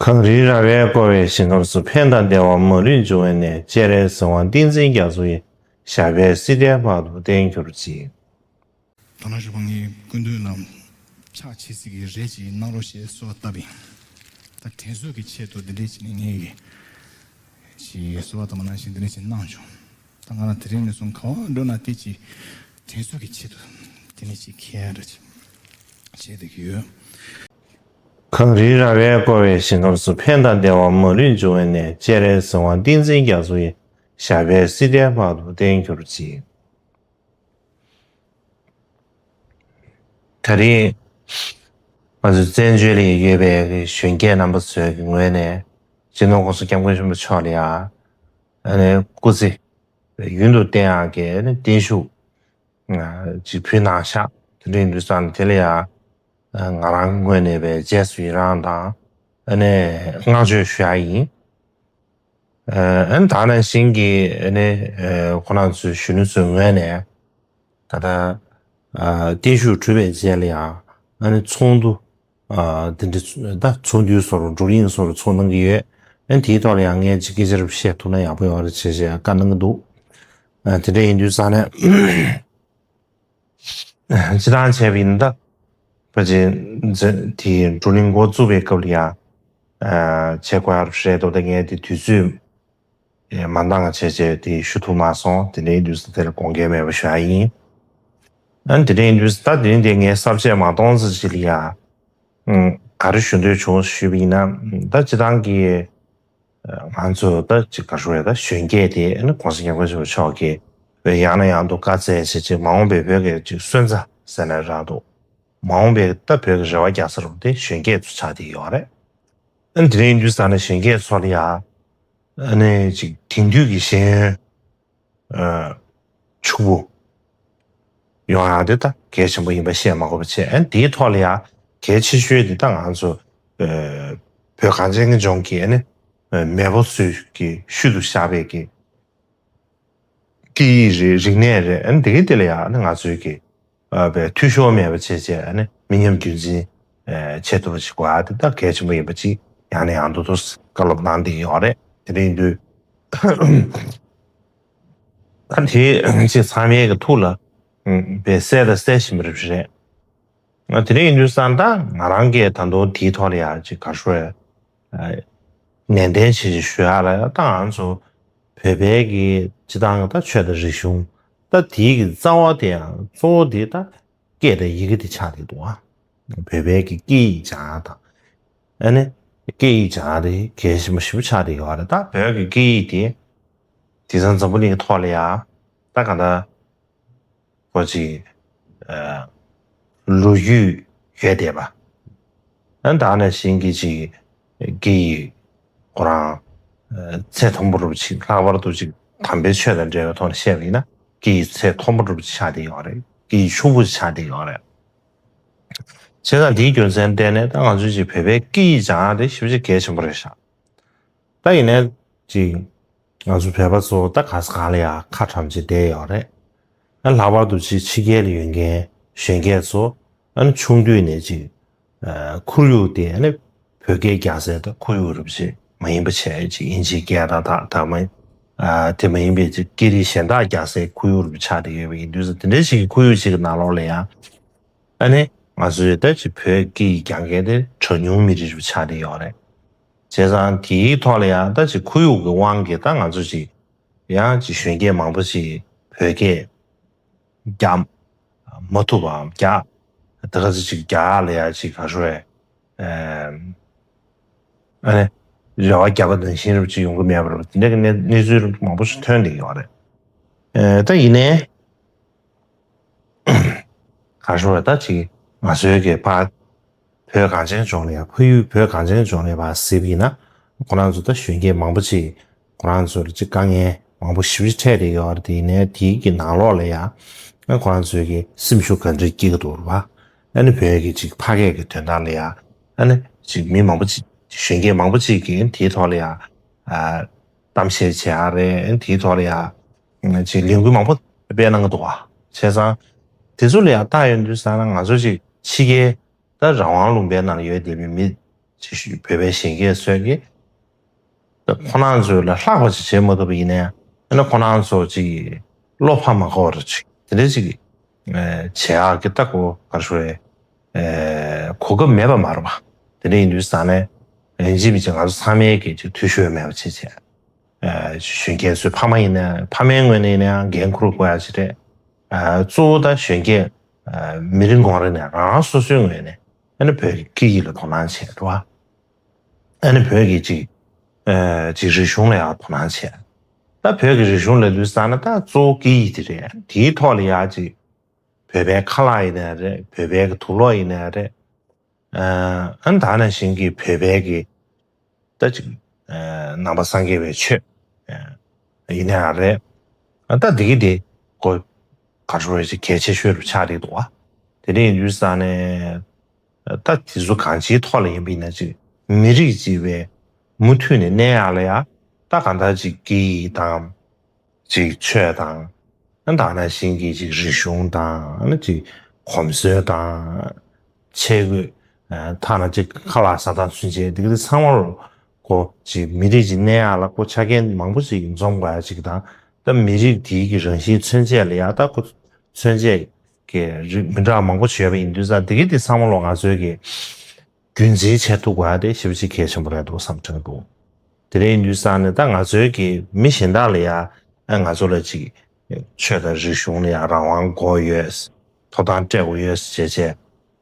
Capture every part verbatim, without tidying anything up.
གངས་རིའི་ར་བས་བསྐོར་བའི་ཞིང་ཁམས་སུ། ཕན་དང་བདེ་བ་མ་ལུས་འབྱུང་བའི་གནས། སྤྱན་རས་གཟིགས་དབང་ཏིང་འཛིན་རྒྱ་མཚོ་ཡི། ཞབས་པད་སྲིད་མཐའི་བར་དུ་བརྟན་གྱུར་ཅིག་དོ་སྣང་ཞུ་བ་ངའི་སྐུ་མདུན་ལ་ཕྱག་ཕྱི་སྲིད་ཀྱི་རེ་ཅིག་གནང་རོགས་ཞེས་གསོལ་བ་བཏབ་ཡིན། ད་དྲན་གསོ་གི་ཆེད་དུ་འདི་འདྲས་ཅིག་ནས་ངས་ཀྱི་ཞེས་གསོལ་བ་བཏབ་པ་ནང་བཞིན་འདི་འདྲས་ཅིག་གནང་བྱུང་། ད་ང་རང་དེ་རིང་ནས་བཟུང་ག་བ་འགྲོ་ན་དེ་ཅིག་དྲན་གསོ་གི་ཆེད་དུ་དེ་ནས་ཅིག་ཁྱེད་ར་ཅིག་བྱེད་བསྡད་ཀྱི་ཡོད། གངས་རིའི་ར་བས་བསྐོར་བའི་ཞིང་ཁམས་སུ། ཕན་དང་བདེ་བ་མ་ལུས་འབྱུང་བའི་གནས། སྤྱན་རས་གཟིགས་དབང་ཏིང་འཛིན་རྒྱ་མཚོ་ཡི། ཞབས་པད་སྲིད་མཐའི་བར་དུ་བརྟན་གྱུར་ཅིག་ད་རེས་ང་ཚོའི་བཙན་བྱོལ་ལ་ཡོད་པའི་གཞོན་སྐྱེས་རྣམ་པ་ཚོའི་ངོས་ནས་སྤྱི་ནོར་༸གོང་ས་༸སྐྱབས་མགོན་ཆེན་པོ་མཆོག་ལ་ཡང་ཨ་ནི་སྐུ་ཚེ་ཡུན་དུ་བརྟན་ཡག་གི་ཨ་ནི་བརྟན་བཞུགས་ཅིག་ཕུལ་གནང་ཤག་དེ་འདྲ་ཡིན་དུས་ཙང་དེ་ལ་ཡང་ང་རང་ངོས་ནས་བའི་རྗེས་སུ་ཡི་རང་དང་ཨ་ནི་བསྔགས་བརྗོད་ཞུ་ཡག་ཡིན། ཨ་ནི་ད་ནང་བཞིན་གྱི་ཨ་ནི་ཁོ་རང་ཚོའི་གཞོན་ནུ་ཚོའི་ངོས་ནས་ད་ལྟ་བརྟན་བཞུགས་གྲུབ་པའི་རྗེས་ལ་ཡང་ཨ་ནི་ཚོགས་འདུ་དེ་འདྲ་ད་ཚོགས་འདུའི་བཟོ་འདྲ་བགྲོ་གླེང་བཟོ་འདྲ་ཚོགས་གནང་གི་ཡོད། ཨ་ནི་དེའི་ཐོག་ལ་ཡང་ངས་ཅིག་སྐད་ཆ་རེ་བཤད་ཐུབ་ན་ཡག་པོ་ཡོད་རེད་བྱས་བྱས་བཀའ་གནང་གི་འདུག་དེ་འདྲ་ཡིན་དུས་ཙང་ནས། སྤྱིར་བཏང་བྱས་པ་ཡིན་ན་ད་ཕལ་ཆེར་དེའི་བགྲོ་གླེང་འགོ་བཙུགས་པའི་སྐབས་ལ་ཡང་བྱེད་དགོས་ཡག་རེད་འདུག་ད་ངས་དེ་དུས་ཚོད་མ་འདང་བ་བྱས་བྱས་དེ་ཞུ་ཐུབ་མ་སོང་། དེ་འདྲ་ཡིན་དུས་ཙང་དེ་ལ་དགོངས་འགལ་མེད་པ་ཞུ་ཡག་ཡིན། ཨ་ནི་དེ་འདྲ་ཡིན་དུས་ད་དེ་རིང་དེ་ངའི་གསར་བརྗེ་མ་གཏོང་ཙམ་ཞིག་ལ་ཡང་ག་རེ་ཞུ་འདོད་བྱུང་ཞུས་པ་ཡིན་ན། ད་སྤྱིར་བཏང་གི་ང་ཚོ་ད་ཅིག་ག་རེ་ཞུ་དགོས་རེད། ད་གཞོན་སྐྱེས་དེ་ཨ་ནི་༸གོང་ས་༸སྐྱབས་མགོན་ཆེན་པོ་མཆོག་གིས་ཡང་ནས་ཡང་དུ་བཀའ་སྩལ་བྱས་ཅིག་མ་འོངས་པའི་བོད་ཀྱི་ཅིག་སོན་རྩ་ཟེར་ན་རག་འདུག་མ་འོངས་པའི་ད་བོད་ཀྱི་རེ་བ་རྒྱག་ས་རུ་དེ་གཞོན་སྐྱེས་ཚོ་ཆགས་བསྡད་ཡོད་རེད། ཨ་ནི་དེ་རིང་དུས་ཙང་ནས་གཞོན་སྐྱེས་ཚོ་ལ་ཡང་ཨ་ནི་ཅིག་དེང་དུས་ཀྱི་ཤེས་ཡོན་ཕྱུག་པོ་ཡོང་ཡག་དེ་ད་གལ་ཆེན་པོ་ཡིན་པ་བཤད་མ་དགོས་པ་བྱས། ཨ་ནི་དེའི་ཐོག་ལ་ཡང་གལ་ཆེ་ཤོས་དེ་ད་ང་ཚོ་བོད་གངས་ཅན་གྱི་ལྗོངས་ཀྱི་ཨ་ནི་མེས་པོ་ཚོས་ཀྱི་ཤུལ་དུ་བཞག་པའི་གི་སྐད་ཡིག་རེད། རིག་གནས་རེད། ཨ་ནི་དེ་གའི་དེ་ལ་ཡང་ཨ་ནི་ང་ཚོའི་གི་ཨ་བའི་འཐུས་ཤོར་མེད་པ་བྱས་བྱས་ཨ་ནི་མི་ཉམས་རྒྱུན་འཛིན་ཨ་བྱེད་ཐུབ་པ་ཞིག་དགོས་ཨ་དེ་ད་གལ་ཆེན་པོ་ཡིན་པ་ཅིག་ཡང་ནས་ཡང་དུ་དུ་བཀའ་སློབ་གནང་བསྡད་ཡོད་རེད། དེ་འདྲ་ཡིན་དུས་ད་དེ་ཅིག་ཚང་མའི་གི་ཐུགས་ལ་ཨ་བའི་གསལ་དང་གསལ་བཞིན་པ་རེད། དེ་འདྲ་ཡིན་དུས་ཙང་ད་ང་རང་གིས་ད་དུང་དེའི་ཐོག་ལ་ཡང་ཅིག་ག་རེ་ཞུ་དགོས་རེད། ནན་ཏན་བྱེད་ཅིག་ཞུ་ཡག་ལ་ཡང་ད་ང་ཚོ་བོད་པའི་གི་སྤྱིར་བཏང་གི་ད་ཆོས་དང་རིག་གཞུང་ད་དེའི་གི་རྩ་བ་དེ་ཡང་གཙོ་བོ་དེ་ད་སྐད་དང་ཡི་གེ་དེ་ཆགས་བསྡད་འདུག་ཨ། བོད་པའི་གི་སྐད་ཡིག་སྦྱང་ཡག་དང་ཨ་ནི་སྐད་ཡིག་སྦྱང་ཡག་དེ་གལ་ཆེན་པོ་ཞེ་པོ་ཆགས་བསྡད་ཡོད་རེད། ད་བོད་ཀྱི་སྐད་ཡིག་དེ་དེང་སང་འཛམ་བུ་གླིང་གི་ཐོག་ལ་ཡང་ད་གང་ལྟར་ཁོ་ཅིག་ཨ་ལོ་རྒྱུས་ཡོད་བསྡད་པ། ཨ་ནི་ད་ནང་བཞིན་གྱི་ཅིག་སྐད་ཡིག་ཁོ་རང་ཨ་ཚད་མཐོན་པོ་རུ་ཅིག་ལྷག་པར་དུ་ཅིག་དམ་པའི་ཆོས་དང་འབྲེལ་བའི་ཐོག་ནས་བཤད་པ་ཡིན་ན་སྐད་ཡིག་ཚད་མཐོན་པོ་རུ་ཅིག་ཆགས་བསྡད་ཡོད་རེད། སྐད་ཡིག་ཕྱུག་པོ་ཅིག་ཆགས་བསྡད་ཡོད་རེད། བྱས་ཙང་འདིའི་རྒྱུ་མཚན་བརྟེན་ནས་ད་ང་ཚོས་ཅིག་བོད་པའི་སྐད་ཡིག་སྦྱང་ཡག་དེ་ཞེ་པོ་ཅིག་གལ་ཆེན་པོ་རེད་ཤག་ད་ཡིན་ནའི་ཅིག་ང་ཚོ་བོད་པ་ཚོ་ད་ག་ས་གང་ལ་ཡང་ཁ་གྲམ་བྱས་བསྡད་ཡོད་རེད། ཨ་ལྷག་པར་དུ་ཕྱི་ཕྱི་རྒྱལ་ལ་ཡོད་མཁན་གཞོན་སྐྱེས་ཚོ་ཨ་ནི་ཆུང་དུས་ནས་ཅིག་ཨ་ཁོར་ཡུག་དེ་ཨ་ནི་བོད་སྐད་རྒྱག་སའི་ད་ཁོར་ཡུག་རུ་ཅིག་མ་ཡིན་པ་བྱས་ཅིག་དབྱིན་ཇིའི་སྐད་དང་ད་ད་མ་ཨ་དེ་མ་ཡིན་པའི་ཅིག་སྐད་རིགས་གཞན་དག་རྒྱག་སའི་ཁོར་ཡུག་རུ་ཆགས་བསྡད་ཡོད་པ་ཡིན་དུས་ཙང་དེ་འདྲའི་ཞིག་གི་ཁོར་ཡུག་ཅིག་གི་ནང་ལོགས་ལ་ཡང་། ཨ་ནི་ང་ཚོའི་ད་ཅིག་བོད་སྐད་ཡིག་སྦྱང་མཁན་དེ་གྲངས་ཉུང་མི་རིགས་རུ་ཆགས་བསྡད་ཡོད་རེད། བྱས་ཙང་དེའི་ཐོག་ལ་ཡང་ད་ཅིག་ཁོར་ཡུག་གི་དབང་གིས་ད་ང་ཚོ་ཅིག་ཡང་ཅིག་གཞོན་སྐྱེས་མང་པོ་ཅིག་བོད་སྐད་རྒྱག་མ་ཐུབ་པའམ་རྒྱག་ད་ག་ཚོད་ཅིག་རྒྱག་ཡག་ལ་ཡང་ཅིག་ག་རེ་ཞུ་དགོས་རེད། ཨ་ནི་རེ་བ་བརྒྱབ་པ་ནང་བཞིན་རུ་ཅིག་ཡོང་གི་མེད་པ་རུ་དེ་འདྲ་གི་གནས་གནས་ཚུལ་རུ་མང་པོ་ཞིག་ཐོན་བསྡད་ཡོད་རེད། ཨ་ད་ཡིན་ནའི། གང་ཞུ་བ་ད་ཅིག་ང་ཚོའི་གི་ཕ་བོད་གངས་ཅན་ལྗོངས་ལ་ཡང་ཕ་ཡུལ་བོད་གངས་ཅན་ལྗོངས་ལ་ཕར་གཟིགས་པ་ཡིན་ན་ཁོ་རང་ཚོ་ད་གཞོན་སྐྱེས་མང་པོ་ཅིག་ཁོ་རང་ཚོ་ལ་ཅིག་དཀའ་ངལ་མང་པོ་ཞེ་པོ་ཅིག་འཕྲད་བསྡད་ཡོད་རེད། དེ་ཡིན་ནའི་དེའི་གི་ནང་ལོགས་ལ་ཡང་ཁོ་རང་ཚོའི་གི་སེམས་ཤུགས་ག་འདྲ་སྐྱེ་གི་འདུག་རེད་པ། ཨ་ནི་བོད་ཀྱི་ཅིག་ཕ་སྐད་ཀྱི་དོན་དག་ལ་ཡང་ཨ་ནི་ཅིག་མི་མང་པོ་ཅིག་གཞོན་སྐྱེས་མང་པོ་ཅིག་གིས་དེའི་ཐོག་ལ་ཡང་ཨ་གཏམ་བཤད་བྱེད་ཡག་རེད། དེའི་ཐོག་ལ་ཡང་ཅིག་ལས་འགུལ་མང་པོ་སྤེལ་གནང་གི་འདུག་བ། བྱས་ཙང་དེ་ཚོ་ལ་ཡང་ལྟ་ཡོང་དུས་ཙང་ན་ང་ཚོ་ཅིག་ཕྱི་རྒྱལ་ད་རང་དབང་ལུང་པའི་ནང་ལ་ཡོད་བསྡད་པའི་མི་ ཅིག་བོད་པའི་གཞོན་སྐྱེས་ཚོས་ཀྱིས་ད་ཁོ་རང་ཚོ་ལ་ལྷག་པ་ཅིག་བྱེད་མ་ཐུབ་པ་ཡིན་ན་ཡང་ཨ་ནི་ཁོ་རང་ཚོ་ཅིག་བློ་ཕམ་མ་དགོས་པར་ཅིག་དེ་འདྲ་ཅིག་བྱེད་ཡག་གི་ད་གོ་ག་རེ་ཞུ་རེད། གོ་སྐབས་མེད་པ་མ་རེད་པ། དེ་འདྲ་ཡིན་དུས་ཙང་ནས་ཡིན་གཅིག་མིན་གཅིག་ང་ཚོ་ཚང་མས་ཀྱི་ཅིག་འཐུས་ཤོར་མེད་པ་བྱེད་བྱས། གཞོན་སྐྱེས་ཚོའི་ཕ་མ་ཡིན་ན་ཕ་མའི་ངོས་ནས་ཡིན་ན་ཡང་འགན་འཁུར་དགོས་ཡ་ཅིག་རེད། གཙོ་བོ་ད་གཞོན་སྐྱེས་མི་རེ་ངོ་རེ་ནས་རང་རང་སོ་སོའི་ངོས་ནས་ཨ་ནི་བོད་ཀྱི་སྐད་ཡིག་ལ་དོ་སྣང་བྱེད་འགྲོ་བ། ཨ་ནི་བོད་ཀྱི་ཅིག་ཅིག་རིག་གཞུང་ལ་ཡང་དོ་སྣང་བྱེད། ད་བོད་ཀྱི་རིག་གཞུང་ལབ་དུས་ཙང་ན་ད་གཙོ་བོ་སྐད་ཡིག་དེ་རེད། དེའི་ཐོག་ལ་ཡང་ཅིག་བོད་པའི་ཁ་ལག་ཡིན་ནའི་རེད། བོད་པའི་གི་དུག་ལོག་ཡིན་ནའི་རེད། ཨ་ནི་ད་ནང་བཞིན་གྱི་བོད་པའི་གི་ད་ཅིག་ནང་པ་སངས་རྒྱས་པའི་ཆོས་ཡིན་ནའི་རེད། ད་འདི་གི་དེ་གོ་ག་རེ་ཞུ་རེད། ཅིག་གལ་ཆེ་ཤོས་རུ་ཆགས་བསྡད་འདུག་བ། དེ་འདྲ་ཡིན་དུས་ཙང་ནས་ད་དེ་ཚོ་གང་ཅིའི་ཐོག་ལ་ཡིན་པ་ཡིན་ན་ཅིག་མི་རིགས་གཅིག་པའི་མུ་མཐུད་ནས་གནས་ཡག་ལ་ཡ་ད་གང་ལྟར་ཅིག་སྐད་ཡིག་དང་ཅིག་ཆོས་དང་ཨ་ད་ནང་བཞིན་གྱི་ཅིག་རིག་གཞུང་དང་ཨ་ཅིག་གོམས་སྲོལ་དང་ཆས་གོས་ཐ་ན་ཅིག་ཁ་ལག་ཟ་སྟངས་ཚུན་ཆད་འདི་ག་ཚང་མ་ལོ་གོ་ཅིག་མི་རིགས་ཅིག་གནས་ཡག་ལ་གོ་ཆ་རྐྱེན་མང་པོ་ཅིག་འཛོམས་དགོས་ཡ་ཅིག་དང་། ད་མི་རིགས་དེའི་གི་རང་བཞིན་མཚོན་བྱེད་ལ་ཡ་ད་ཁོ་མཚོན་བྱེད་ཀྱི་རིགས་མི་འདྲ་བ་མང་པོ་ཅིག་ཡོད་པ་ཡིན་དུས་ཙང་དེ་གི་དེ་ཚང་མ་ལོ་ང་ཚོའི་གི་རྒྱུན་འཛིན་བྱེད་ཐུབ་དགོས་ཡ་དེ་ཞེ་པོ་ཅིག་གལ་ཆེན་པོ་རེད་འདུག་བསམ་དྲན་འདུག་དེ་རེད་ཡིན་དུས་ཙང་ནས་ད་ང་ཚོའི་གི་མི་གཞན་དག་ལ་ཡ་ཨ་ང་ཚོ་ལ་ཅིག་ཆོས་དང་རིག་གཞུང་ལ་ཡ་རང་དབང་དགོས་ཡོད། ཐོབ་ཐང་སྤྲད་དགོས་ཡོད་ཟེར་བྱས་བྱས་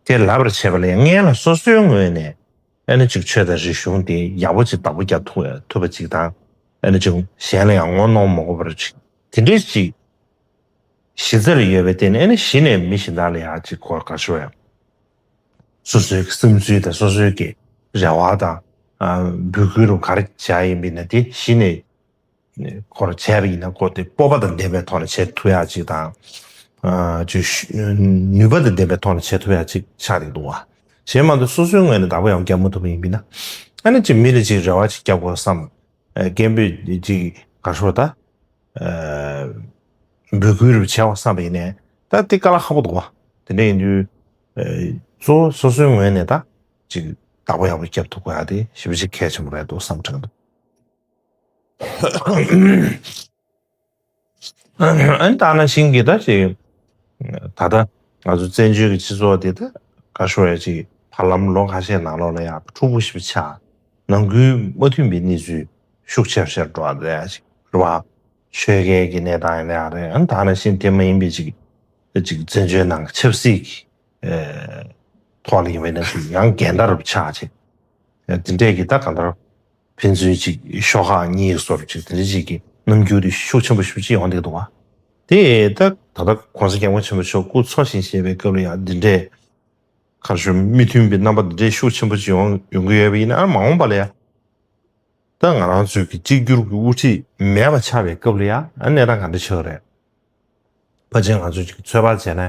དེ་ལབ་པར་བྱས་པ་ལ་ཡ་སྔོན་ལ་སོ་སོའི་ངོས་ནས་ཨ་ནི་ཅིག་ཆོས་དང་རིག་གཞུང་དེ་ཡག་པོ་ཅིག་བདག་པོ་རྒྱབ་ཐུབ་ཐུབ་པ་ཅིག་དང་ཨ་ནི་ཅིག་གཞན་ལ་ཡང་ངོ་གནོང་མ་དགོས་པར་ཅིག་དེ་འདྲའི་ཅིག་གཞི་རྩ་ལ་ཡོད་པའི་སྟེང་ནས་ཨ་ནི་གཞི་ནས་མི་གཞན་དག་ལ་ཡང་ཅིག་གོ་ག་ཞུ་བས་སོ་སོའི་གི་བསམ་ཚུལ་དང་སོ་སོའི་གི་རེ་བ་དང་འབོད་སྐུལ་རུ་ག་རེ་བྱ་ཡིན་པས་ན་དེ་གཞི་ནས་ཁོ་ར་བྱས་པ་ཡིན་ན་ཁོ་དེ་སྤོབས་པ་དང་ལྡན་པའི་ཐོག་ནས་བྱེད་ཐུབ་ཡག་ཅིག་དང་། ཅིག་ནུས་པ་དང་ལྡན་པའི་ཐོག་ནས་བྱེད་ཐུབ་ཡག་ཅིག་ཆགས་ཀྱི་འདུག་བ། གཞན་མ་གཏོགས་སོ་སོའི་ངོས་ནས་བདག་པོ་ཡང་རྒྱབ་མ་ཐུབ་པ་ཡིན་པས་ན། ཨ་ནི་ཅིག་མི་ལ་ཅིག་རེ་བ་ཅིག་རྒྱབ་དགོས་བསམ། སྐད་འབོད་ཅིག་ག་ཞུ་བ་ད། འབོད་སྐུལ་རུ་བྱས་པ་བསམ་པ་ཡིན་ནའི་ད་དེ་དཀའ་ལས་ཁག་པོ་འདུག་བ། དེ་འདྲ་ཡིན་དུས། གཙོ་བོ་སོ་སོའི་ངོས་ནས་ད་ཅིག་བདག་པོ་ཡག་པོ་རྒྱབ་ཐུབ་དགོས་ཡག་དེ་ཞེ་པོ་ཅིག་གལ་ཆེན་པོ་རེད་འདུག་བསམ་དྲན་འདུག་ཨ་ནི་ད་ནང་བཞིན་གྱི་ད་ཅིག་ད་ལྟ་ང་ཚོ་བཙན་བྱོལ་གྱི་སྤྱི་ཚོགས་འདི་ད་ག་ཤོར་ཡ་ཅིག་བར་ལམ་ལོ་ཁ་ཤས་ནང་ལོགས་ལ་ཡ་འཁྲུག་པོ་ཞིག་ཆགས། ནང་ཁུལ་མ་མཐུན་པའི་གནས་ཚུལ་ཤུགས་ཆེ་ཤར་འགྲོ་བ་རེད་ཅིག་རེད་བ། ཆོལ་ཁའི་གི་གནས་སྟངས་ཡིན་ན་ཡང་རེད། ཨ་ནི་ད་ནང་བཞིན་དེ་མ་ཡིན་པའི་ཅིག་ཅིག་བཙན་བྱོལ་ནང་གི་ཆབ་སྲིད་ཀྱི་ཐོག་ལ་ཡིན་པའི་གནས་ཚུལ་ཡང་འགལ་ཟླ་རུ་ཆགས་ཅིག་དེ་འདྲས་ཀྱི་ད་གང་ལྟར་ཕན་ཚུན་ཅིག་ཤོག་ཁག་གཉིས་སོར་ཅིག་དེ་འདྲ་ཅིག་གི་རྣམ་འགྱུར་དེ་ཤུགས་ཆེན་པོ་ཞེ་པོ་ཅིག་ཡོང་བསྡད་འདུག་བ། དེ་ད་ད་ལྟ་༸གོང་ས་༸སྐྱབས་མགོན་ཆེན་པོ་མཆོག་སྐུ་འཚོ་ཞིང་གཞེས་པའི་སྐབས་ལ་ཡང་འདི་འདྲས་གར་ཞུ་མི་མཐུན་པའི་རྣམ་པ་འདི་འདྲས་ཤུགས་ཆེན་པོ་ཅིག་ཡོང་ཡོང་གི་ཡོད་པ་ཡིན་ན་ཨ་མ་འོངས་པ་ལ་ཡང་ད་ང་རང་ཚོའི་གི་གཅིག་གྱུར་གྱི་དབུ་ཁྲིད་མེད་པ་ཆགས་པའི་སྐབས་ལ་ཡང་ཨ་གནས་སྟངས་ག་འདྲ་ཆགས་རེད། ཕལ་ཆེར་ང་ཚོས་ཅིག་ཚོད་དཔག་བྱས་ན་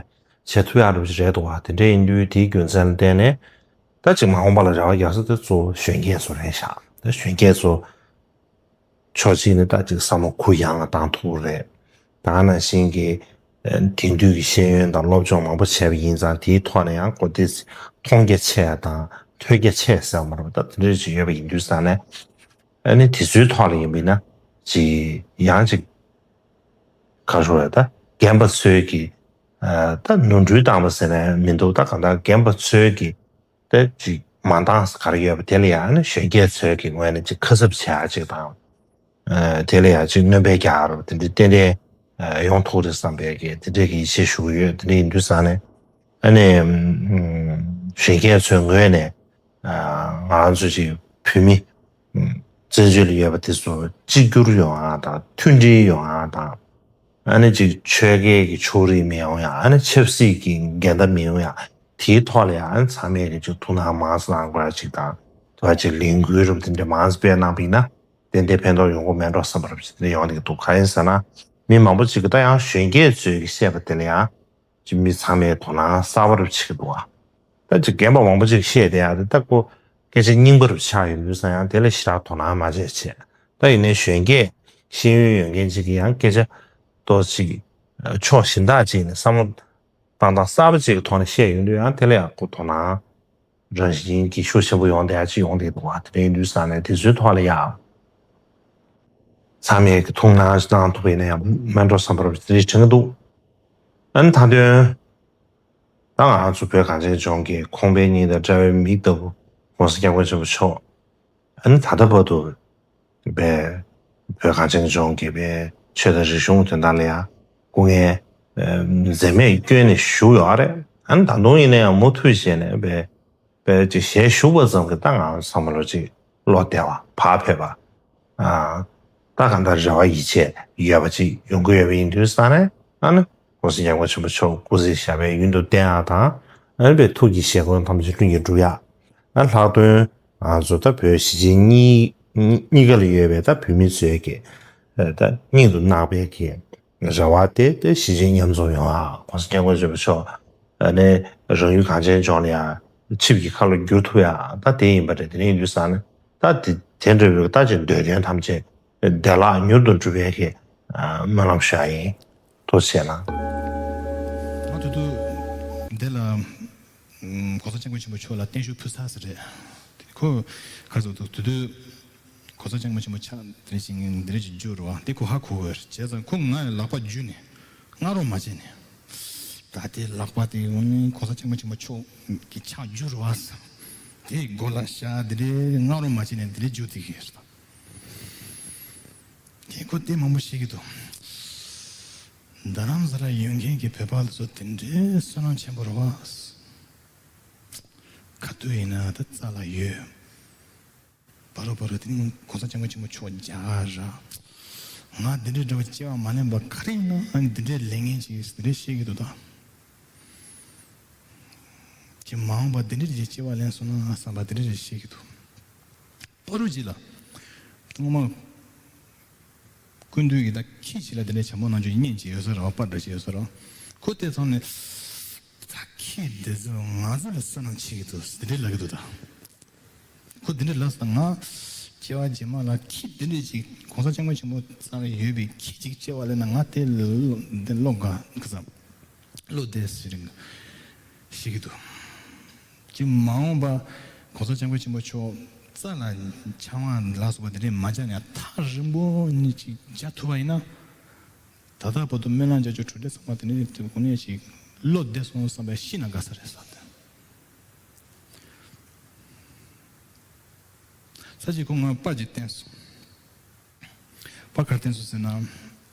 བྱེད་ཐུབ་ཡག་འདྲ་པོ་ཅིག་རེད་འདུག་བ། དེ་འདྲ་ཡིན་དུས་དེའི་རྒྱུ་མཚན་ལ་བརྟེན་ནས་ད་ཅིག་མ་འོངས་པ་ལ་རེ་བ་རྒྱག་ས་དེ་གཙོ་བོ་གཞོན་སྐྱེས་ཚོ་རེད་ཤག་ད་གཞོན་སྐྱེས་ཚོ་ཕྱོགས་གཅིག་ནས་ད་ཅིག་བསམ་བློ་གུ་ཡངས་ལ་བཏང་ཐུབ་རེད། ད་ག་ནང་བཞིན་གྱི་དེང་དུས་ཀྱི་ཤེས་ཡོན་དང་སློབ་སྦྱོང་མང་པོ་བྱས་པ་ཡིན་ཙང་དེའི་ཐོག་ནས་ཡང་གོ་དེ་མཐོང་རྒྱ་ཆེ་ཡ་དང་ཐོས་རྒྱ་ཆེ་ཡ་ཟེར་བ་མ་རེད་པ། ད་དེ་འདྲ་ཅིག་ཡོད་པ་ཡིན་དུས་ཙང་ནས་ཨ་ནི་དེ་ཚོའི་ཐོག་ལ་ཡིན་པ་ཡིན་ན་ཅིག་ཡང་ཅིག་ག་རེ་ཟེར་ད་རྒན་པ་ཚོའི་གི་ད་ནོར་འཁྲུལ་བཏང་བ་ཟེར་ན་མི་འདུག་ད་གང་ལྟར་རྒན་པ་ཚོའི་གི་ད་ཅིག་མ་འདང་ས་ག་རེ་ཡོད་པ་དེ་ལ་ཡང་ཨ་ནི་གཞོན་སྐྱེས་ཚོའི་གི་ངོས་ནས་ཅིག་ཁ་གསབ་བྱེད་ཡ་ཅིག་དང་། དེ་ལ་ཡང་ཅིག་སྣོན་པ་རྒྱག་རོགས་དེ་འདྲའི་ཏན་ཏན་ཡོང་ཐུབ་རེད་བསམ་པའི་གི་དེ་འདྲའི་གི་ཡིད་ཆེས་ཞུ་གི་ཡོད། དེ་འདྲ་ཡིན་དུས་ཙང་ནས་ཨ་ནི་གཞོན་སྐྱེས་ཚོའི་ངོས་ནས་ང་རང་ཚོ་ཅིག་བོད་མི་བཙན་བྱོལ་ལ་ཡོད་པ་དེ་ཚོ་གཅིག་གྱུར་ཡོང་ཡ་དང་མཐུན་སྒྲིལ་ཡོང་ཡ་དང་། ཨ་ནི་ཅིག་ཆོལ་ཁའི་གི་ཕྱོགས་རིས་མི་ཡོང་ཡ། ཨ་ནི་ཆབ་སྲིད་ཀྱི་འགལ་ཟླ་མི་ཡོང་ཡ། དེའི་ཐོག་ལ་ཡང་ཨ་ནི་ཚང་མས་གི་ཅིག་ཐུགས་སྣང་མང་ཙམ་གནང་དགོས་ཡ་ཅིག་དང་། དེ་བ་ཅིག་ལས་འགུལ་རབ་དེ་འདྲ་མང་ཙམ་སྤེལ་གནང་བ་ཡིན་ན་ཏན་ཏན་ཕན་ཐོགས་ཡོང་གི་མེད་འགྲོ་བསམ་པ་རབ་ཅིག་དེ་འདྲ་ཡོང་གི་འདུག་གང་ཡིན་ཟེར་ན་མི་མང་པོ་ཅིག་གི་ད་ཡང་གཞོན་སྐྱེས་ཚོས་གི་བཤད་པ་དེ་ལ་ཡང་ཅིག་མི་ཚང་མས་དོ་སྣང་གསར་པ་རབ་བྱེད་ཀྱི་འདུག་བ། ད་ཅིག་རྒན་པ་མང་པོ་ཅིག་བཤད་བསྡད་ཡ་དེ་ད་ཁོ་སྐད་ཆ་རྙིང་པ་རུ་ཆགས་ཡོད་དུས་ཙང་ཡང་དེ་ལ་ཞེ་དྲག་དོ་སྣང་མ་བྱས་བྱས། ད་ཡིན་ནའི་གཞོན་སྐྱེས་ཤེས་ཡོན་ཡོད་མཁན་ཅིག་གིས་ཡང་སྐད་ཆ་ཏོག་ཅིག་ཕྱོགས་གཞན་དག་ཅིག་ནས་བསམ་བློ་བཏང་སྟངས་གསར་པ་ཅིག་གི་ཐོག་ནས་བཤད་ཡོང་དུས་ཡང་དེ་ལ་ཡང་ཁོ་དོ་སྣང་ རང་བཞིན་གྱི་ཤུགས་ཆེན་པོ་ཡོང་བསྡད་ཡ་ཅིག་ཡོང་བསྡད་འདུག་བ། དེ་འདྲ་ཡིན་དུས་ཙང་ནས་དེ་ཚོའི་ཐོག་ལ་ཡ་ཚང་མས་ཀྱི་ཐུགས་སྣང་གནང་ཐུབ་པ་ཡིན་ན་ཡང་སྨན་གྲོགས་བསམ་པར་དེ་འདྲ་དྲན་གྱི་འདུག་ཨ་ནི་ད་དོན། ད་ང་ཚོ་བོད་གངས་ཅན་ལྗོངས་ཀྱི་ཁོང་པའི་སྙིང་དང་འདྲ་བའི་མིག་ལྟ་བུ་༸གོང་ས་༸སྐྱབས་མགོན་ཆེན་པོ་མཆོག་ཨ་ནི་ད་ལྟ་བར་དུ་པའི་བོད་གངས་ཅན་ལྗོངས་ཀྱི་པའི་ཆོས་དང་རིག་གཞུང་དོན་དག་ལ་ཡང་སྐུ་ངལ་འཛེམས་མེད་བསྐྱོན་ནས་བཞུགས་ཡོད་རེད། ཨ་ནི་ད་དུང་ཡིན་ན་ཡང་མུ་མཐུད་བྱས་ནས་པའི་པའི་ཅིག་ཞལ་བཞུགས་པ་ཙམ་གྱིས་ད་ང་ཚང་མ་ལོ་ཅིག་བློ་བདེ་བ་བག་ཕེབས་པ། ཨ། ད་གང་ལྟར་རེ་བ་ཡིད་ཆེས་ཡོད་པ་ཅིག་ཡོང་གི་ཡོད་པ་ཡིན་དུས་ཙང་ནས་ཨ་ནི་༸གོང་ས་༸སྐྱབས་མགོན་ཆེན་པོ་མཆོག་སྐུ་ཚེ་ཞབས་པད་ཡུན་དུ་བརྟན་ཡག་དང་ཨ་ནི་པའི་ཐུགས་ཀྱི་བཞེད་དགོངས་ཐམས་ཅད་ལྷུན་གྱིས་འགྲུབ་ཡག་ཨ་ལྷག་དོན་ང་ཚོ་ད་བོད་གཞིས་བྱེས་གཉིས་གཉིས་ཀ་ལ་ཡོད་པའི་ད་བོད་མི་ཚོའི་གི་ད་སྙིང་དུ་བརྣག་པའི་གི་རེ་བ་དེ་དེ་གཞིས་བྱེས་མཉམ་འཛོམས་ཡོང་ཨ། ༸གོང་ས་༸སྐྱབས་མགོན་ཆེན་པོ་མཆོག་ཨ་ནི་རང་ཡུལ་གངས་ཅན་ལྗོངས་ལ་ཡང་ཆིབས་ཀྱི་ཁ་ལོ་བསྒྱུར་ཐུབ་ཡ་ད་དེ་ཡིན་པ་རེད། དེ་ནས་ཡིན་དུས་ཙང་ནས་ད་དེ་དེ་འདྲ་བའི་ད་ཅིག་འདོད་དོན་ཐམས་ཅད་བདེ་བླག་མྱུར་དུ་འགྲུབ་པའི་གི་སྨོན་ལམ་ཞུ་ཡ་ཡིན། ཐུགས་རྗེ་གནང་། ང་དུ་དུ་འདི་ལ་༸གོང་ས་༸སྐྱབས་མགོན་ཆེན་པོ་མཆོག་ལ་བརྟན་བཞུགས་ཕུལ་ས་ཟེར་རེད། ཁོ་ག་ཚོད་དུ་དུ་དུ། ༸གོང་ས་༸སྐྱབས་མགོན་ཆེན་པོ་ཕྱག་དེ་འདྲ་ཞིག་འདི་འདྲ་ཞིག་བསྒྱུར་བ་དེ་ཁོ་ཧ་གོ་བས། བྱས་ཙང་ཁོ་ང་ལ་ལག་པ་བརྒྱུད་ནས་སྔ་རོགས་མ་བྱས་ནས། ད་དེ་ལག་པ་དེ་འོ་ནི་༸གོང་ས་༸སྐྱབས་མགོན་ཆེན་པོ་མཆོག་གི་ཕྱག་བསྒྱུར་བ་བསམ། དེ་མགོ་ལ་ཤ་འདི་འདྲ་སྔ་རོགས་མ་བྱས་ནས་འདི་འདྲ་བསྒྱུར་དེ་གི་རེད། དེ་ཁོ་དེ་མང་པོ་ཤེས་ཀྱི་འདུག་རྡ་རམ་ས་ལ་ཡོད་མཁན་གྱི་བོད་པ་ཚོ་དེ་འདྲའི་བསོད་ནམས་ཆེན་པོ་རེད་བ། ག་དུས་ཡིན་ན་ད་རྩ་ལ་ཡོད། བར་དུ་བར་དུ་དེ་ནི་༸གོང་ས་༸སྐྱབས་མགོན་ཆེན་པོ་མཆོག་རྒྱ་གར་ར། ང་འདི་འདྲའི་འདྲ་བ་སྐྱེ་བ་མ་ལེན་པ་ག་རེ་ཡིན་ན་ཨ་ནི་འདི་འདྲའི་ལས་ངན་ཅིག་འདི་འདྲའི་བཤད་ཀྱི་འདུག་ད། ཅི་མ་འོངས་པ་འདི་འདྲའི་ཅིག་སྐྱེ་བ་ལེན་སོང་ན་བསམ་པ་འདི་འདྲའི་བཤད་ཀྱི་འདུག་པ་རུ་ཅིག་ལ། ཐོག་མ། སྐུ་མདུན་གྱི་ད་ཁྱི་ཅིག་ལ་འདི་འདྲའི་བྱམས་པོ་གནང་རྒྱུ་བརྙན་ཅིག་ཡོད་ས་ར་བ་པར་འདྲ་ཅིག་ཡོད་ས་ར། ཁོ་དེ་ཚང་ནས། ད་ཁྱི་འདི་ཚོ་ང་ཚོ་ལ་བསོད་ནམས་ཆེ་གི་འདུག་འདི་འདྲའི་ལབ་ཀྱི་འདུག་ད། ཁོ་འདི་འདྲ་ལབ་སོང་ང་། སྐྱེ་བ་རྗེས་མ་ལ་ཁྱི་འདི་འདྲ་ཅིག་༸གོང་ས་༸སྐྱབས་མགོན་ཆེན་པོ་རྩ་ལ་ཡོད་པའི་ཁྱི་ཅིག་སྐྱེ་བ་ལེན་ན་ང་དེ་འདི་བློ་དགའ་གི་བསམ། བློ་བདེ་ཟེར་ཞིག་གི་འདུག་ཅིག་མ་འོངས་པ་༸གོང་ས་༸སྐྱབས་མགོན་ཆེན་པོ་མཆོག་རྩ་ལ་ཆང་བ་ལ་སོགས་པ་དེ་འདྲས་མ་བྱས་ནས་ཐག་རིང་པོ་ནས་ཅིག་བྱ་ཐུབ་པ་ཡིན་ན། ད་ལྟ་བར་དུ་སྨོན་ལམ་རྒྱག་རྒྱུ་གྲུབ་འབྲས་ཚང་མ་དེ་འདྲས་དེ་གོ་ནས་ཅིག་བློ་བདེ་སོང་བསམ་པའི་ཤི་ན་དགའ་ས་རེད་བསམ་སྟེ། ས་གཅིག་ཁོ་ང་པར་ཅིག་བསྟན་སོང་། པར་ག་རེ་བསྟན་སོང་ཟེར་ན།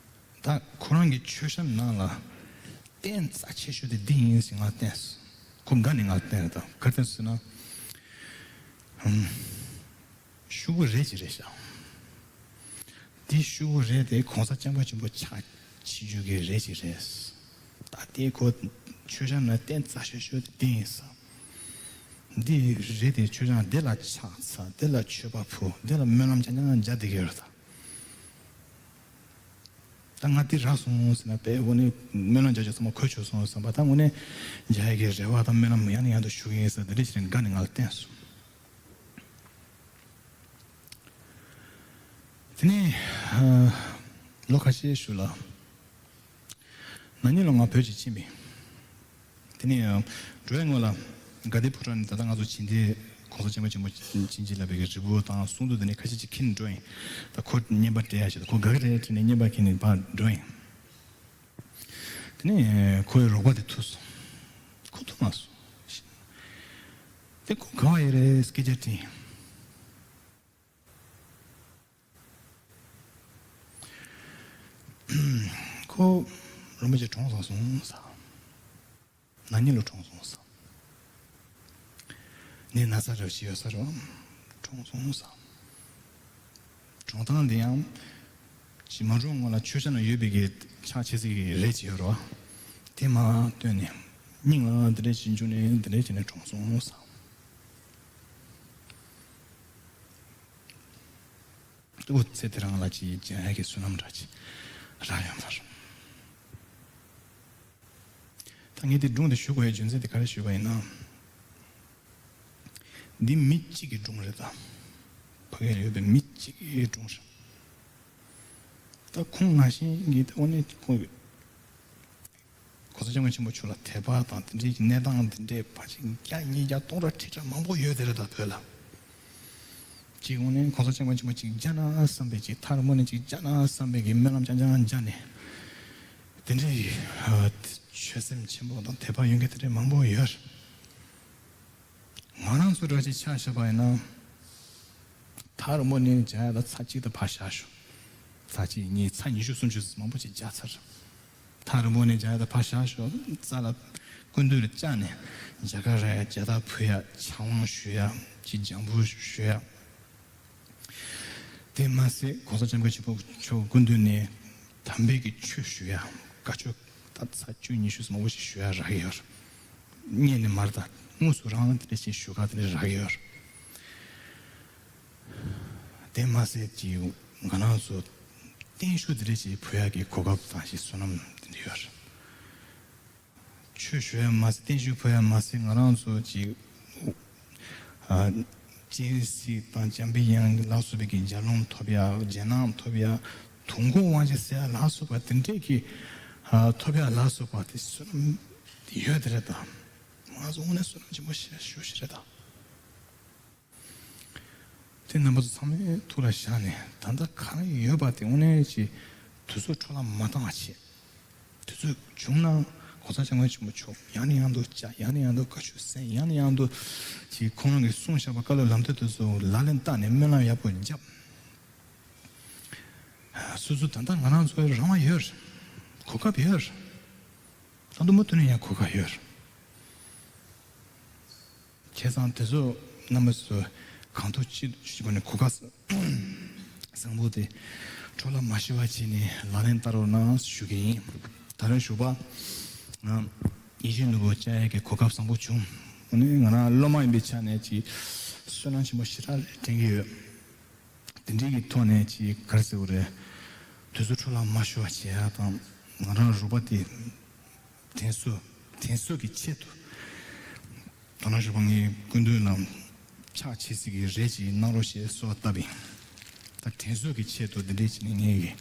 ད་ཁོ་རང་གི་མཆོད་བཤམས་ནང་ལ་རྟེན་རྩ་ཆེ་ཤོས་དེ་འདི་ཡིན་ཟེར་ང་བསྟན་སོང་། ཁོ་དགའ་ནས་ང་བསྟན་རེད། ད་ག་རེ་བསྟན་སོང་ཟེར་ན། ཧུམ། ཤོག་བུ་རེ་ཅིག་རེད་ཤག་འདི་ཤོག་བུ་རེ་དེ་༸གོང་ས་༸སྐྱབས་མགོན་ཆེན་པོ་ཕྱག་ཕྱི་རྒྱུ་གི་རེ་ཅིག་རེད། ད་དེ་ཁོ་མཆོད་བཤམས་ནང་རྟེན་རྩ་ཆེ་ཤོས་དེ་འདི་ཡིན་ཟེར། འདི་རེད་དེ་མཆོད་བཤམས་འདི་ལ་ཕྱག་འཚལ། འདི་ལ་མཆོད་པ་ཕུལ། འདི་ལ་སྨོན་ལམ་རྐྱང་རྐྱང་རྒྱག་བསྡད་ཀྱི་ཡོད་རེད་ད། ད་ང་འདི་རག་སོང་ཟེར་ན་དཔེ་དངོས་གནས་སྨོན་ལམ་རྒྱག་རྒྱུ་ཚང་མ་གོ་ཆོད་སོང་བསམ་པ། ད་དངོས་གནས་རྒྱག་ཡ་གི་རེ་བ་དང་སྨོན་ལམ་ཡང་ནས་ཡང་དུ་ཞུ་གི་ཡིན་ཟེར་འདི་འདྲ་ཞིག་དགའ་ནས་ང་ལ་བསྟན་སོང་། དེ་ནས་ལོ་ཁ་ཤས་ཤུལ་ལ། ན་ནིང་ལོ་ང་བོད་ཅིག་ཕྱིན་པས། དེ་ནས་འགྲོ་ཡ་སྔོན་ལ་ག་དེ་ཕོ་བྲང་ནས་ད་ལྟ་ང་ཚོ་བྱིན་ཏེ་༸གོང་ས་༸སྐྱབས་མགོན་ཆེན་པོ་བྱིན་གྱིས་བརླབས་པའི་རི་བོ་དང་གསུང་རྡོ་དེ་ནས་ཁ་ཤས་ཅིག་འཁྱེར་ནས་འགྲོ་ཡིན། ད་ཁོ་བརྙན་པར་སྤྲད་ཡ་ཞིག་ད་ཁོ་དགའ་གི་རེད་དྲན་ནས་བརྙན་པར་འཁྱེར་ནས་ཕར་འགྲོ་ཡིན། དེ་ནས་ཁོའི་རོགས་པ་དེ་ཐུག་སོང་། ཁོ་ཐུག་མ་སོང་། དེ་ཁོ་ག་བ་ཡོད་རེད་སྐད་ཆ་དྲིས། ཁོ་རོ་མ་ཅིག་གྲོངས་སོང་ཟེར། ན་ནིང་ལོ་གྲོངས་སོང་ཟེར། ནི་ན་ཚ་རབ་ཅིག་ཡོད་ས་རེད་བ། གྲོངས་སོང་ཟེར། གྲོངས་སྟངས་འདི་ཡང་ཅི་མ་གྲོངས་སྔོན་ལ་མཆོད་བཤམས་ན་ཡོད་པའི་གི་ཕྱག་ཕྱི་སྲིད་ཀྱི་རས་ཅིག་ཡོད་རེད་བ། དེ་མར་བཏོན་ནས་སྙིང་ལ་འདི་འདྲས་ཅིག་འཇུས་ནས་འདི་འདྲས་བྱས་ནས་གྲོངས་སོང་ཟེར། ཨོ་ཙི། དེ་རང་ལ་ཅིག་སྦྱང་ཡ་གི་བསོད་ནམས་འདྲ་ཅིག་རག་ཡོང་བར། ད་ངས་དེ་སྒྲུང་དེ་ཞུ་དགོས་ཡའི་རྒྱུ་མཚན་དེ་ག་རེ་ཞུས་པ་ཡིན་ན། འདི་མི་གཅིག་གི་སྒྲུང་རེད་ད། ཕ་གིར་ཡོད་པའི་མི་གཅིག་གི་སྒྲུང་རེད། ད་ཁོང་ནང་བཞིན་གྱི་ད་དངོས་གནས་ཁོང་གི། གོང་ས་སྐྱབས་མགོན་ཆེན་པོ་མཆོག་ལ་དད་པ་དང་དེ་འདྲའི་གི་གནས་སྟངས་དེ་འདྲའི་ཕལ་ཆེར་བརྒྱ་ཉིས་བརྒྱ་སྟོང་ཕྲག་ཁྲི་ཕྲག་མང་པོ་ཡོད་དེ་རེད་ད་བོད་ལ། གཅིག་དངོས་གནས་གོང་ས་སྐྱབས་མགོན་ཆེན་པོ་གཅིག་མཇལ་ན་བསམ་པའི་གཅིག་ཐག་རིང་པོ་ནས་གཅིག་མཇལ་ན་བསམ་པའི་གི་སྨོན་ལམ་རྐྱང་རྐྱང་མཇལ་ནས། དེ་འདྲའི་ཆོད་སེམས་ཆེན་པོ་དང་དད་པ་ཡོད་མཁན་དེ་འདྲའི་མང་པོ་ཡོད། ང་རང་ཚོ་འདྲ་ཅིག་ཆ་བཞག་པ་ཡིན་ན། ཐག་རིང་པོ་ནས་མཇལ་ཡ་ད་ཚར་གཅིག་ད་ཕར་བཞག་ཞོག་ཚར་གཅིག་གཉིས་ཚར་ཉི་ཤུ་སུམ་ཅུ་མང་པོ་ཅིག་མཇལ་ཚར། ཐག་རིང་པོ་ནས་མཇལ་ཡ་ད་ཕར་བཞག་ཞོག་རྩ་ལ་སྐུ་མདུན་ལ་བཅར་ནས་མཇལ་ཁ་རག་ཡ་མཇལ་དར་ཕུལ་ཡ་ཕྱག་དབང་ཞུ་ཡ་ཅིག་སྦྱང་བརྡར་ཞུ་ཡ། དེ་མ་ཟད་གོང་ས་སྐྱབས་མགོན་ཆེན་པོ་མཆོག་སྐུ་མདུན་ནས་དམ་པའི་གི་ཆོས་ཞུ་ཡ་བཀའ་ཆོས་ད་ཚར་བཅུ་ཉི་ཤུ་མང་པོ་ཞིག་ཞུ་ཡ་རག་གི་ཡོད། སྔོན་ནས་མར་ད་དངོས་སུ་རང་དེ་འདྲ་ཞིག་ཞུ་ག་དེ་འདྲ་རག་གི་ཡོད། དེ་མ་ཟད་ཀྱི་ང་རང་ཚོ་བརྟན་བཞུགས་དེ་འདྲ་ཞིག་ཕུལ་ཡ་གི་གོ་སྐབས་དང་ཞིག་བསོད་ནམས་དེ་འདྲ་ཡོད། ཆོས་ཞུ་ཡ་མ་ཟད་བརྟན་བཞུགས་ཕུལ་ཡ་མ་ཟད་ང་རང་ཚོ་ཅིག་ཨ་སྤྱན་གཟིགས་དང་འཇམ་པའི་དབྱངས་ལ་སོགས་པའི་གི་མཇལ་ལུང་ཐོབ་ཡ་རྗེས་གནང་ཐོབ་ཡ་དུས་འཁོར་དབང་ཆེན་ཟེར་ཡ་ལ་སོགས་པ་དེ་འདྲས་ཀྱི་ཨ་ཐོབ་ཡ་ལ་སོགས་པ་དེ་བསོད་ནམས་ཡོད་དེ་རེད་ད། ང་ཚོ་དངོས་གནས་བསོད་ནམས་ཆེན་པོ་ཞེ་ཞུ་ཞིག་རེད་ད། དེ་རྣམ་པ་ཚོ་ཚང་མའི་ཐུགས་ལ་བཞག་ནས་ད་ལྟ་གང་ཡོད་པ་དེ་དངོས་གནས་ཀྱི་དུས་ཚོད་འཕྲོ་བརླག་མ་བཏང་བ་བྱེད། དུས་ཚོད་བྱུང་ན་གོང་ས་སྐྱབས་མགོན་ཆེན་པོ་མཆོག་ཡང་ནས་ཡང་དུ་བཅར། ཡང་ནས་ཡང་དུ་བཀའ་ཆོས་གསན། ཡང་ནས་ཡང་དུ་ཅིག་ཁོང་རང་གིས་གསུངས་བཞག་པ་བཀའ་སློབ་ལམ་སྟོན་དེ་ཚོ་ལག་ལེན་བསྟར་ནས་སྨོན་ལམ་ཡག་པོ་བརྒྱབ། སོ་སོ་ད་ལྟ་ང་རང་ཚོའི་རང་དབང་ཡོད་རེད། གོ་སྐབས་ཡོད་རེད། ད་དུང་མུ་མཐུད་ནས་ཡང་གོ་སྐབས་ཡོད་རེད། བྱས་ཙང་དེ་ཚོ་རྣམ་པ་ཚོ་གང་ཐུབ་ཅི་ཐུབ་ཀྱི་སྒོ་ནས་གོ་སྐབས་བཟང་པོ་དེ་འཕྲོ་བརླག་མ་ཤོར་བ་བྱས་ནས་ལག་ལེན་བསྟར་རོགས་གནང་ཞུ་གི་ཡིན། ད་རེས་ཞུ་བ་ང་ཡིད་བཞིན་ནོར་བུ་བཅར་ཡས་ཀྱི་གོ་སྐབས་བཟང་པོ་བྱུང་། འོ་ནི་ང་རང་སློབ་མ་ཡིན་པའི་ཆ་ནས་ཀྱི་བསོད་ནམས་ཆེན་པོ་ཞེ་དྲག་རེད་དྲན་གྱི་ཡོད། དེ་འདྲའི་གི་ཐོག་ནས་ཅིག་ག་རེ་ཟེར་དགོས་རེད། དུས་ཚོད་འཕྲོ་བརླག་མ་ཤོར་བ་བྱེད་ཡ་དང་ང་རང་རོགས་པ་དེ་དྲན་གསོ་དྲན་གསོ་གི་ཆེད་དུ་དོ་སྣང་ཞུ་བ་ངའི་སྐུ་མདུན་ལ་ཕྱག་ཕྱི་སྲིད་ཀྱི་རེ་ཅིག་གནང་རོགས་ཞེས་གསོལ་བ་བཏབ་ཡིན། ད་དྲན་གསོ་གི་ཆེད་དུ་འདི་འདྲའི་ཅིག་ནས་ངས་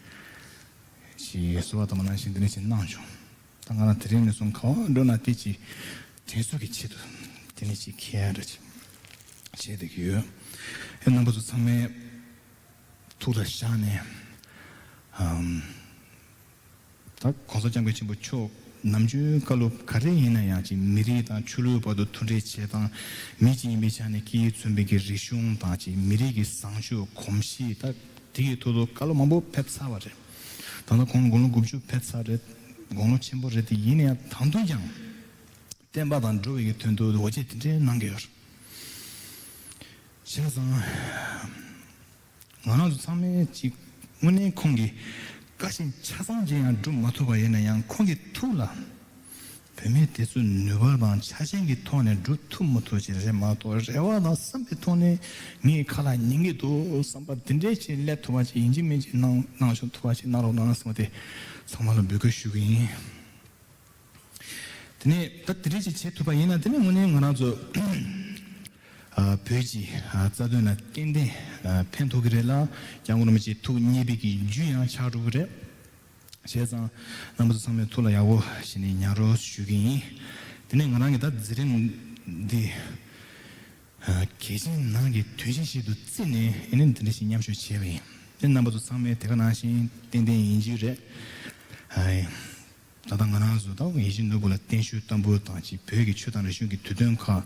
ཀྱི་ཅིག་གསོལ་བ་བཏབ་པ་ནང་བཞིན་འདི་འདྲའི་ཅིག་གནང་བྱུང་། ད་ང་རང་དེ་རིང་ནས་བཟུང་ག་བ་འགྲོ་ན་དེ་ཅིག་དྲན་གསོ་གི་ཆེད་དུ་དེ་ནས་ཅིག་ཁྱེར་ཡ་འདྲ་ཅིག་བྱས་བསྡད་ཀྱི་ཡོད། ཨེ་རྣམ་པ་ཚོ་ཚང་མས་ཐུགས་ལ་བཞག་ནས་ཨམ། ད་གོང་ས་སྐྱབས་མགོན་ཆེན་པོ་མཆོག་ནམ་རྒྱུན་བཀའ་སློབ་ག་རེ་ཡིན་ན་ཡང་ཅིག་མི་རིགས་དང་ཆོས་ལུགས་བར་དུ་མཐུན་སྒྲིལ་བྱེད་སྟངས། མི་གཅིག་ཡིན་པའི་ཆ་ནས་སྐད་ཡིག་མཚོན་པའི་གི་རིག་གཞུང་དང་ཅིག་མི་རིགས་ཀྱི་བཟང་སྤྱོད་གོམས་གཤིས། ད་དེ་ཡི་ཐོག་ཏུ་བཀའ་སློབ་མང་པོ་ཕེབས་ཚར་བ་རེད། ད་ལྟ་ཁོང་དགུང་ལོ་དགུ་བཅུ་ཕེབས་ཚར་རེད། དགུང་ལོ་ཆེན་པོ་རེད་དེ། ཡིན་ན་ཡང་ད་དུང་ཀྱང་བསྟན་པ་དང་འགྲོ་བའི་གི་དོན་དུ་འོ་བྱེད་དེ་འདྲའི་གནང་གི་ཡོད་རེད། བྱས་ཙང་། ང་རང་ཚོ་ཚང་མས་ཅིག་དངོས་གནས་ཁོང་གི་བཀའ་བཞིན་ཆ་ཚང་ཅིག་ཡང་སྒྲུབ་མ་ཐུབ་པ་ཡིན་ན་ཡང་ཁོང་གི་ཐུགས་ལ་བོད་མི་དེ་ཚོ་ནུས་པ་དང་ཆ་རྐྱེན་གྱི་ཐོག་ནས་སྒྲུབ་ཐུབ་མ་ཐུབ་ཅིག་རེད་མ་གཏོགས་རེ་བ་དང་བསམ་པའི་ཐོག་ནས་ངའི་ཁ་ལ་ཉན་གྱི་འདུག་བསམ་པ་དེ་འདྲའི་ཅིག་སླེབས་ཐུབ་པ་ཅིག་ཡིན་གཅིག་མིན་གཅིག་གནང་གནང་ཆོག་ཐུབ་པ་ཅིག་གནང་རོགས་གནང་གསུངས་ཏེ་ཚང་མ་ལ་འབོད་སྐུལ་ཞུ་གི་ཡིན། དེ་ནས་ད་དེ་འདྲ་ཞིག་བྱེད་ཐུབ་པ་ཡིན་ན་དེ་ནས་དངོས་གནས་ང་རང་ཚོ་ཨ་བོད་ཀྱི་ཨ་རྩ་དོན་ལ་ཏན་ཏན་ཨ་ཕན་ཐོགས་ཀྱི་རེད་ལ། སྐྱབས་མགོན་རིན་པོ་ཆེ་ཐུགས་མཉེས་པའི་གི་རྒྱུ་ཡང་ཆགས་འགྲོ་གི་རེད། བྱས་ཙང་རྣམ་པ་ཚོ་ཚང་མས་ཐུགས་ལ་ཡག་པོ་བྱས་ནས་ཉར་རོགས་ཞུ་གི་ཡིན། དེ་ནས་ང་རང་གི་ད་མཛད་རིམ་འདི་ཨ་གལ་ཆེན་ནང་གི་དོན་ཆེན་ཞིག་ཏུ་བརྩིས་ནས་ཨ་ནི་འདི་འདྲ་ཞིག་མཉམ་ཞུགས་བྱས་པ་ཡིན། དེ་རྣམ་པ་ཚོ་ཚང་མས་དེ་ག་ནང་བཞིན་ཏན་ཏན་ཡིན་རྒྱུ་རེད། ཨ། ད་ལྟ་ང་རང་ཚོ་ད་ཡིད་བཞིན་ནོར་བུ་ལ་བརྟན་བཞུགས་བསྟར་འབུལ་དང་ཅིག་བོད་ཀྱི་ཆོས་དང་རིག་གཞུང་གི་དུས་སྟོན་ཁག་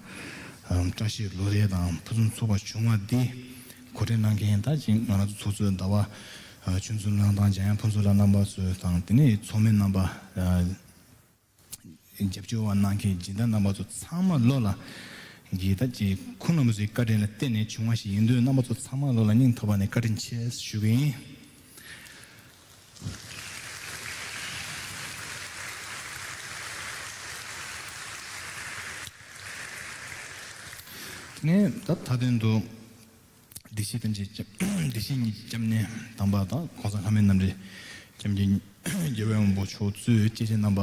ཨམ་བཀྲ་ཤིས་ལོ་རེ་དང་ཕུན་སུམ་ཚོགས་པ་བྱུང་བ་འདི་གོ་སྒྲིག་གནང་མཁན་ད་ཅིག་ང་རང་ཚོ་ཚོགས་གཙོ་ཟླ་བ་ཨ་ཆོས་འཛིན་ལགས་དང་འཇམ་དབྱངས་ཕུན་ཚོགས་ལགས་རྣམ་པ་ཚོ་དང་དེ་ནས་ཚོགས་མི་རྣམ་པ་ཨ་རྒྱབ་སྐྱོར་བ་གནང་མཁན་སྦྱིན་བདག་རྣམ་པ་ཚོ་ཚང་མ་བློ་ལ་གི་ད་ཅིག་ཁོང་རྣམ་པ་ཚོའི་བཀའ་དྲིན་ལ་བརྟེན་ནས་བྱུང་བ་ཞིག་ཡིན་དུས་རྣམ་པ་ཚོ་ཚང་མ་བློ་ལ་སྙིང་ཐག་པ་ནས་བཀའ་དྲིན་ཆེ་ཞུ་གི་ཡིན། དེ་ནས་ད་མཐའ་དོན་དུ་བདེ་སྐྱིད་ཐམས་ཅད་སྐྱབས་བདེ་སྐྱིད་གཉིས་ཀྱི་སྐྱབས་གནས་དམ་པ་དང་གོང་ས་ལྷ་མིའི་རྣམ་འདྲེན་སྐྱབས་མགོན་རྒྱལ་བའི་དབང་པོ་མཆོག་གཙོས་སྐྱེས་ཆེན་རྣམ་པ་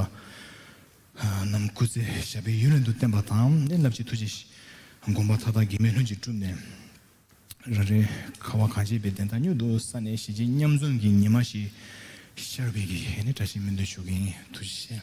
རྣམས་སྐུ་ཚེ་ཞབས་པད་ཡུན་རིང་དུ་བརྟན་པ་དང་ནི་རླབས་ཆེན་ཐུགས་རྗེ་དགོངས་པ་མཐའ་དག་གེགས་མེད་ལྷུན་གྱིས་གྲུབ་ནས། རང་རེའི་ཁ་བ་གངས་ཅན་པའི་བདེན་མཐའ་མྱུར་དུ་གསལ་ནས་གཞིས་བྱེས་མཉམ་འཛོམས་ཀྱི་ཉི་མ་ཞིག་ཤར་བའི་གི་ཨ་ནི་བཀྲ་ཤིས་སྨོན་འདུན་ཞུ་གི་ཡིན། ཐུགས་རྗེ་ཆེ།